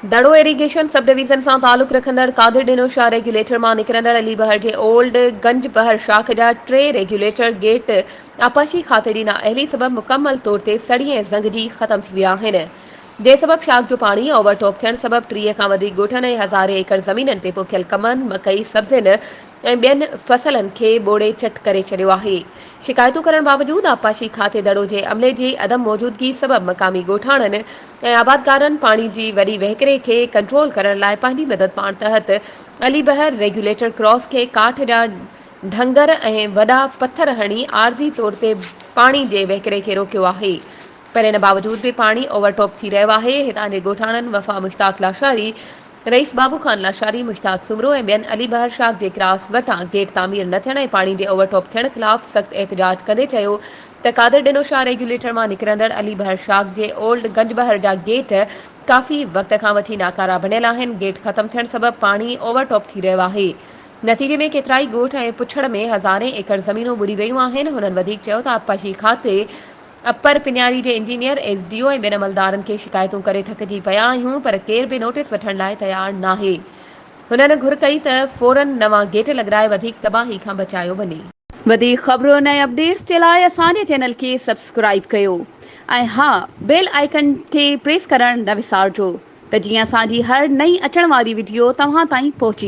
دڙو irrigation sub division سان تعلق رکندڙ قادر ڏنو شاهه ريگيوليٽر مان نڪرندڙ علي بحر جي اولڊ گنج بحر شاخ جا ٽي ريگيوليٽر گيٽ آبپاشي کاتي جي نااهلي سبب مڪمل طور تي سڙي ۽ زنگجي ختم ٿي ويا آهن جنهن سبب شاخ جو پاڻي اوور ٽاپ ٿيڻ سبب 30 کان وڌيڪ ڳوٺن ۽ هزارين ايڪڙ زمينن تي پوکيل ڪمند، مڪئي، سبزين ۽ ٻين فصلن کي ٻوڙي چٽ ڪري ڇڏيو آهي. شڪايتون ڪرڻ باوجود آبپاشي کاتي دڙو جي عملي جي عدم موجودگي سبب مقامي ڳوٺاڻن ۽ آبادگارن پاڻي جي وڏي وهڪري کي ڪنٽرول ڪرڻ لاء پنهنجي مدد پاڻ تحت علي بحر ريگيوليٽر ڪراس کي ڪاٺ جا ڍنگر ۽ وڏا پٿر هڻي عارضي طور تي پاڻي جي وهڪري کي روڪيو آهي پر ان باوجود به پاڻي اوور ٽاپ ٿي رهيو آهي. هتان جي ڳوٺاڻن وفا مشتاق لاشاري، رئيس بابو خان لاشاري، مشتاق سومرو ۽ ٻين علي بحر شاخ جي ڪراس وٽان گيٽ تعمير نه ٿيڻ ۽ پاڻي جي اوور ٽاپ ٿيڻ خلاف سخت احتجاج ڪندي چيو ته قادر ڏنو شاهه ريگيوليٽر مان نڪرندڙ علي بحر شاخ جي اولڊ گنج بحر جا گيٽ ڪافي وقت کان وٺي ناڪارا بڻيل آهن، گيٽ ختم ٿيڻ سبب پاڻي اوور ٽاپ ٿي رهيو آهي، نتيجي ۾ ڪيترائي ڳوٺ ۽ پڇڙ ۾ هزارين ايڪڙ زمينون ٻڏي ويون آهن، هنن وڌيڪ چيو ته آبپاشي کاتي اپر پنياري جي انجنيئر، ايس ڊي او ۽ ٻين عملدارن کي شڪايتون ڪري ٿڪجي پيا آهيون پر ڪير به نوٽيس وٺڻ لاء تيار ناهي. هنن گهر ڪئي ته فورن نوان گيٽ لڳرائي وڌيڪ تباهي کان بچايو وڃي. وڌيڪ خبرن ۽ اپڊيٽس جي لاء اسان جي چينل کي سبسڪرائيب ڪيو ۽ ها بيل آئيڪن کي پريس ڪرڻ نه وسارجو ته جيئن اسان جي هر نئين اچڻ واري وڊيو توهان تائين پهچي.